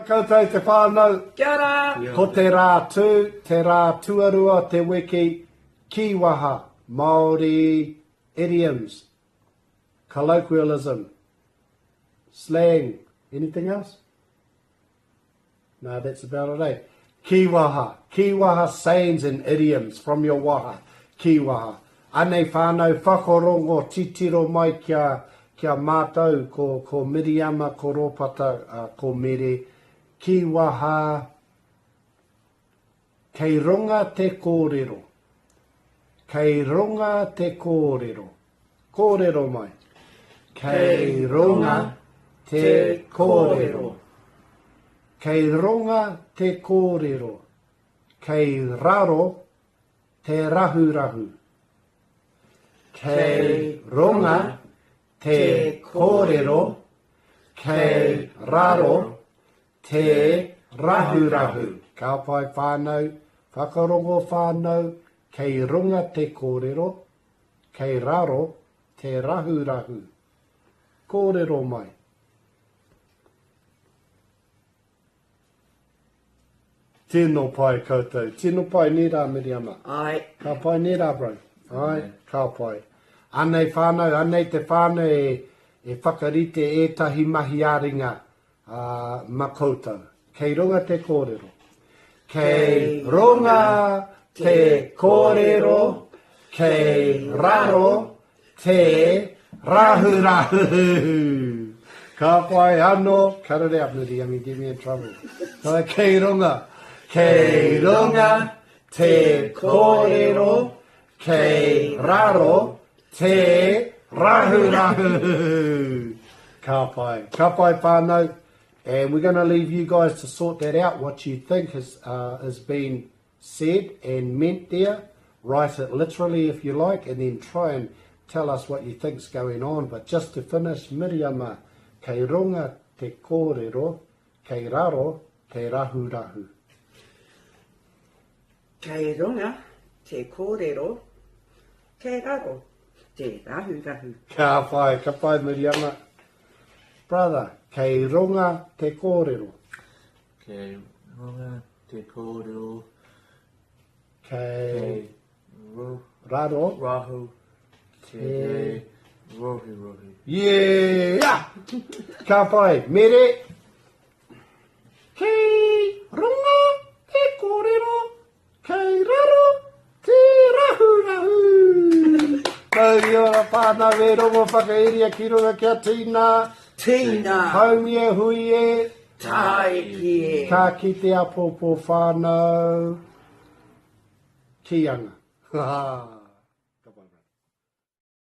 Koutou te whānau. Kia ora! Ko te rā tū, te rā tuarua o te wiki, kīwaha, Māori idioms, colloquialism, slang, anything else? No, that's about it, eh? Kīwaha, kīwaha sayings and idioms from your waha, kīwaha. Anei whānau, whakarongo, titiro mai kia, kia mātou, ko, ko Miriama, ko Rōpata, uh, ko Mere. Kīwaha, kei runga te kōrero. Kei runga te kōrero. Kōrero mai. Kei runga te kōrero. Kei runga te kōrero. Kei raro te rahurahu. Kei runga te kōrero. Kei raro te rahurahu. Ka pai whānau, whakarongo whānau, kei runga te kōrero, kei raro te rahurahu. Kōrero mai. Tino pai koutou. Tino pai nē rā Miriama. Āe. Ka pai nē rā bro. Āe, ka pai. Anei whānau, anei te whānau e, e whakarite ētahi mahi ā-ringa ā, ma koutou. Kei runga te kōrero. Kei runga te kōrero, kei raro te rahurahu. Ka pai ano, cut it out Miri, I mean get me in trouble. So, kei runga, kei runga te kōrero, kei raro te rahurahu. Ka pai. Ka pai whānau. And we're going to leave you guys to sort that out, what you think has, uh, has been said and meant there. Write it literally if you like, and then try and tell us what you think's going on. But just to finish, Miriama, kei runga te kōrero, kei raro te rahurahu. Kei runga te kōrero, kei raro te rahurahu. Ka pai, ka pai Miriama. Brother, kei runga te kōrero. Kei runga te kōrero. Kei raro. Raho te rohirohi. Yeah! Ka pai. Mere. Kei runga te kōrero, kei raro te rahurahu. Mauri ora whānau e rongo whakairia ki runga kia tīna. Tīna. Haumia hui e. Tāiki e. Ka kite apōpō whānau. Kīanga. Ha ha.